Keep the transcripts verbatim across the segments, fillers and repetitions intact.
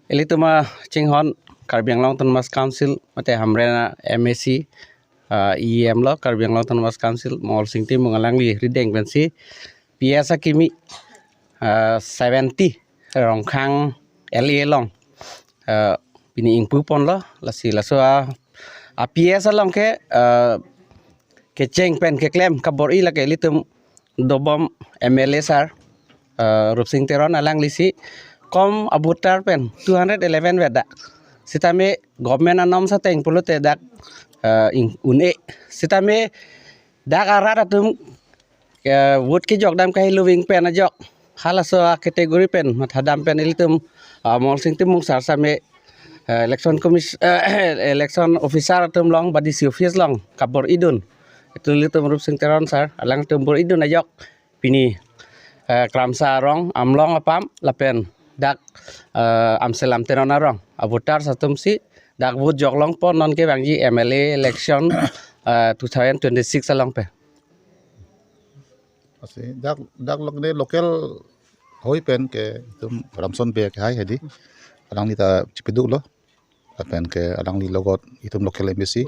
Ilitum achinghon Karbi Anglong Autonomous Council mate Hamren a-M A C, ah, E M lo Karbi Anglong Autonomous Council, Mongol Sing Timung alangli rideng pensi P S akimi, ah, seventy Rongkhang L A along, ah, pini ingpu ponlo. Lasi laso a, a P S along ke, ah, kecheng pen keklem kabor-i lake ilitum dobom M L A sir, ah, Rupsing Teron alanglisi kom a-voter pen two hundred eleven vedak. Sitame government anom sateng pulote dak, ah, ing-, un-e. Sitame dak arat atum, eh, vote kejok dam kahelo wing pen ajok. Halaso a-category pen mathadam pen ilitum, ah, Mongol Sing Timung sir sitame, eh, election commis-, eh, election officer atum along ba D C office along kabor-idun. Itum ilitum Rupsing Teron sir alangtum bor-idun ajok pini, eh, Kramsa arong Amlong apam lapen dak, eh, Amselam Teron arong a-voters atumsi dak vote jok longpo non kevangji M L A election, eh, two thousand twenty-six along pen. Asi dak, dak lok ne local hoi pen ke itum Ramson Bey akehai hedi. Alangli ta chipiduklo. Lapen ke alangli logot itum local M A C,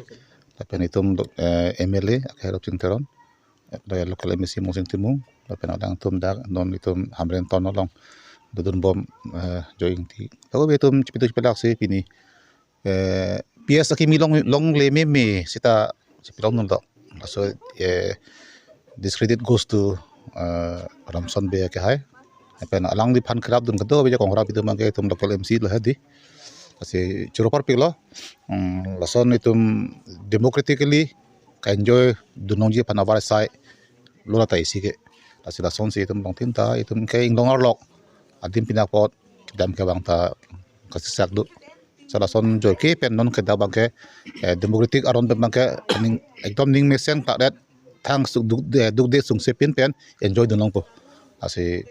lapen itum lo-, eh, M L A akehai Rupsing Teron, eh, local M A C Mongol Sing Timung, lapen alangtum dak non itum Hamren town along dodunbom, eh, Joy Ingti. Lapen itum chipiduk chipilak si pini, eh, P S akimi long, longle meme sita chipilongdunlo. Laso, eh, this credit goes to, eh, Ramson Bey akehai. Lapen alangliphan kerapdun kedo abija kongrap itum abangke itum local M C lo hedi. Asi choro parpiklo. Hmm, lason itum democratically ka-enjoy dunlongji aphan avarsai lo lata isi ke. Lasi lasonsi itum longtin ta itum ke inglong arlok adim pini apot kedam kevang ta kasisak do. Sa lason joike pen non ke dak abangke, eh, democratic aron pen abangke ning ekdom ning mesen klakdet thang suk duk, eh, dukde sungse pin pen enjoy dunlongpo. Asi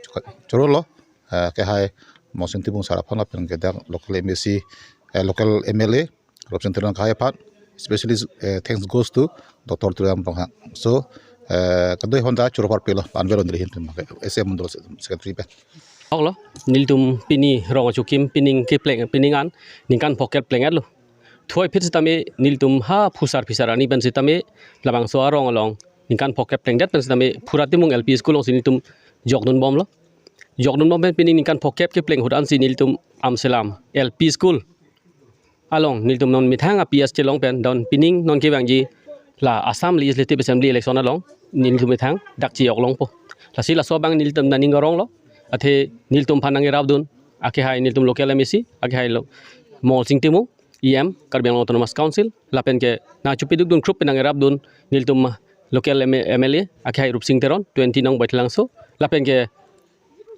choro lo, eh, akehai Mongol Sing Timung sir aphan lapen ke dak local M A C, eh, local M L A Rupsing Teron akehai aphan, especially, eh, thanks goes to Doctor Tuliram Ronghang. So, eh, kadoi honda choro parpiklo, anver ondri hin tum ke S M Mondol Secretary pen. Oklo, nelitum pini rong achukim pining kepleng, pining an ningkan phokep plenglo. Thuoi phit sitame nelitum ha phusar phisar ani pen sitame labangso arong along ningkan phokep plengdet pen sitame Phura Timung L P School alongsi nelitum jokdunbomlo. Jokdunbom pen pining ningkan phokep kepleng ahut ansi nelitum Amselam L P School along nelitum non methang a-P S chelong pen don pining non kevangji la Assam Legislative Assembly election along nelitum methang dak chejok longpo. Lasi laso abang nelitum nangning aronglo. Athe nelitum aphan nangrapdun akehai nelitum local M A C, akehai lo Mongol Sing Timung, E M, Karbi Anglong Autonomous Council, lapen ke nangchipidukdun krup pen nangrapdun nelitum local M A, M L A, akehai Rupsing Teron, twenty nong Baithalangso, lapen ke,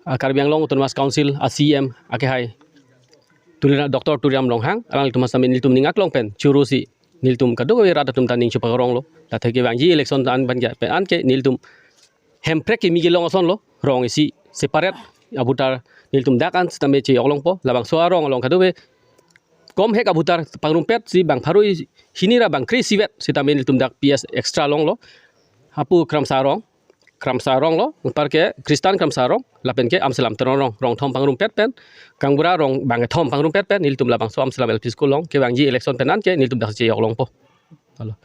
ah, Karbi Anglong Autonomous Council a-C E M akehai Tuliram, Doctor Tuliram Ronghang, alanglitum asam nelitum ning aklong pen choro si nelitum kadokave rat atum ta ning chepakaronglo. Lata kevangji election an abangke pen anke nelitum Hemprek kimi kelong asonlo, rong isi separate a-voter nelitum dak an sitame chejok longpo, labangso arong along kadokave komhek a-voter pangrumpet si bang pharo hini ra bang kre isivet sitame nelitum dak P S extra longlo. Hapu Kramsa arong, Kramsa arong lo, anparke Christian Kramsa arong, lapen ke Amselam Teron arong, rong thom pangrumpet pen, Kangbura arong bang kethom pangrumpet pen, nelitum labangso Amselam L P School along kevangji election pen anke nelitum dak chejok longpo. Halo.